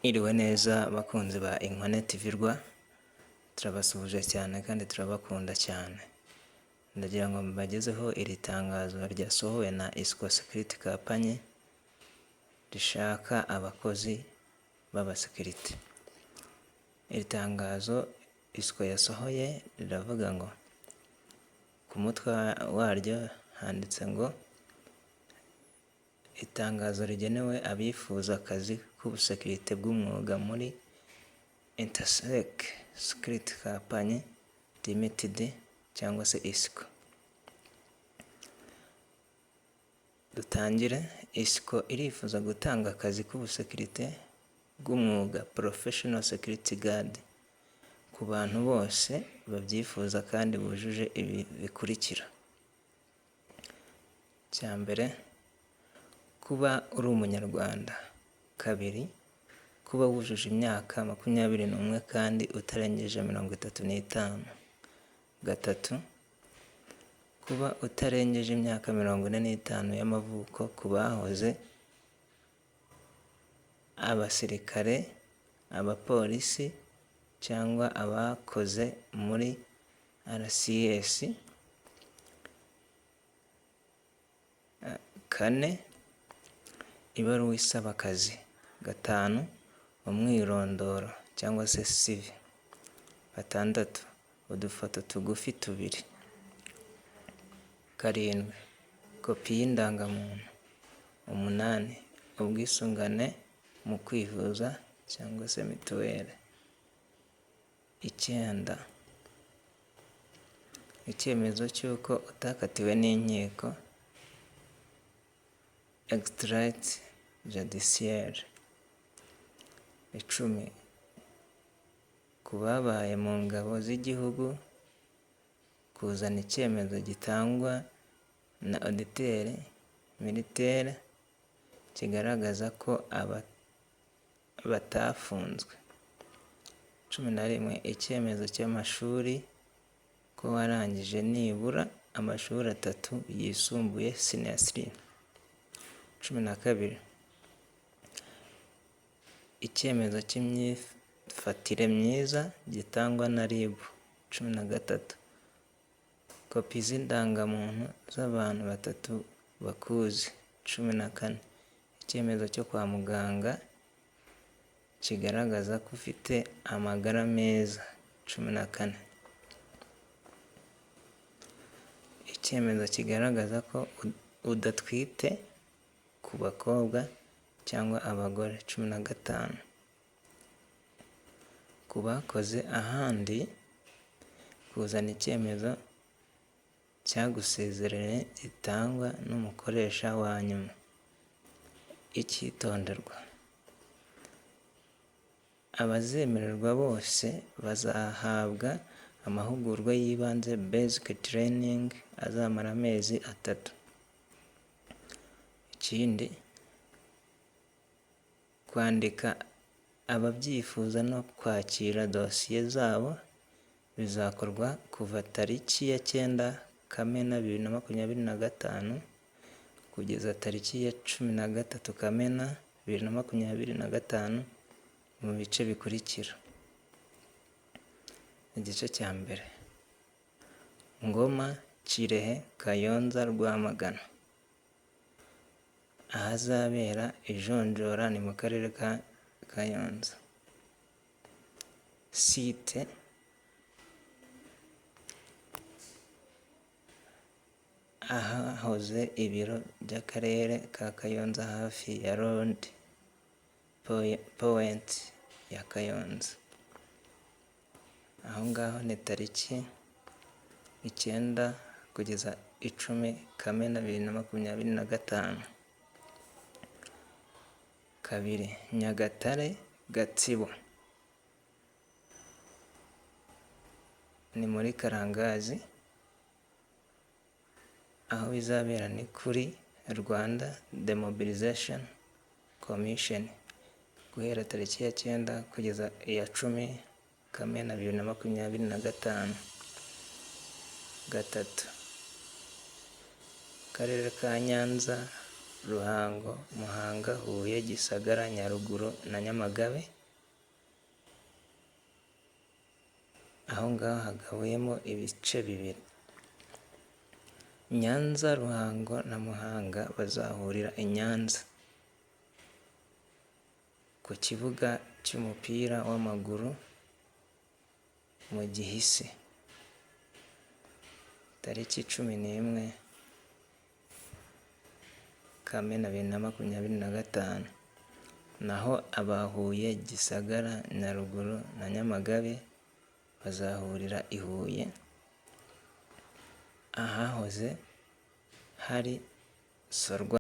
Mwiriwe neza bakunzi ba Inkone TV Rwa, turabasuhuje cyane kandi turabakunda cyane. Ndagira ngo mbagezeho iri tangazo ryasohowe na Isiko Security Company rishaka abakozi b'abasekirite. Iri tangazo Isiko yasohoye riravuga ngo ku mutwe waryo handitse ngo itangazo rigenewe abifuza akazi k'ubusekirite bw'umwuga muri Intersec Security Company Limited cyangwa se Isiko. Dutangire, Isiko irifuza gutanga akazi k'ubusekirite bw'umwuga Professional Security Guard ku bantu bose babyifuza kandi bujuje ibi bikurikira. Icya mbere, kuba uri umunyarwanda. Kabiri, kuba wujuje imyaka 21 kandi utarengeje 35. Gatatu, kuba utarengeje imyaka 45 y'amavuko ku bahoze abasirikare, abapolisi cyangwa abakoze muri RCS. Kane, ibaruwa isaba akazi. Gatanu, umwirondoro cyangwa se CV. Gatandatu, udufoto tugufi tubiri. Karindwi, kopi y'indangamuntu. Umunani, ubwisungane mu kwivuza cyangwa se mituweli. Icyenda, icyemezo cy'uko utakatiwe n'inkiko extrait judiciaire. 10, ku babaye mu ngabo z'igihugu kuzana icyemezo gitangwa na auditeur militaire kigaragaza ko batafunzwe. 11, icyemezo cy'amashuri ko warangije nibura amashuri atatu yisumbuye senior three. 12, icyemezo cy'imyifatire myiza gitangwa na RIB. 13, kopi z'indangamuntu z'abantu batatu bakuzi. 14, icyemezo cyo kwa muganga kigaragaza ko ufite amagara meza. 14, icyemezo kigaragaza ko udatwite ku bakobwa cyangwa abagore. 15, ku bakoze ahandi kuzana icyemezo cyagusezereye gitangwa n'umukoresha wa nyuma. Icyitonderwa, abazemererwa bose bazahabwa amahugurwa y'ibanze basic training azamara amezi 3. Ikindi, kwandika ababyifuza no kwakira dosiye zabo bizakorwa kuva tariki ya 9 Kamena 2025 kugeza tariki ya 13 Kamena 2025 mu bice bikurikira. Igice cya mbere, Ngoma, Kirehe, Kayonza, Rwamagana. Ahazabera ijonjora ni mu karere ka Kayonza. Site ahahoze ibiro by'akarere ka Kayonza hafi ya Rond Point ya Kayonza. Aho ngaho ni tariki 9 kugeza 10 Kamena 2025. Kabiri, Nyagatare, Gatsibo. Ni muri Karangazi, aho bizabera ni kuri Rwanda Demobilization Commission guhera tariki ya 9 kugeza iya 10 Kamena 2025. Gatatu, Akarere ka Nyanza, Ruhango, Muhanga, Huye, Gisagara, Nyaruguru na Nyamagabe. Aho ngaho hagabuyemo ibice bibiri. Nyanza, Ruhango na Muhanga bazahurira i Nyanza ku kibuga cy'umupira w'amaguru mu Gihisi, tariki 11 Kamena 2025. Naho aba Huye, Gisagara, Nyaruguru na Nyamagabe bazahurira i Huye, ahahoze hari Sorwathe.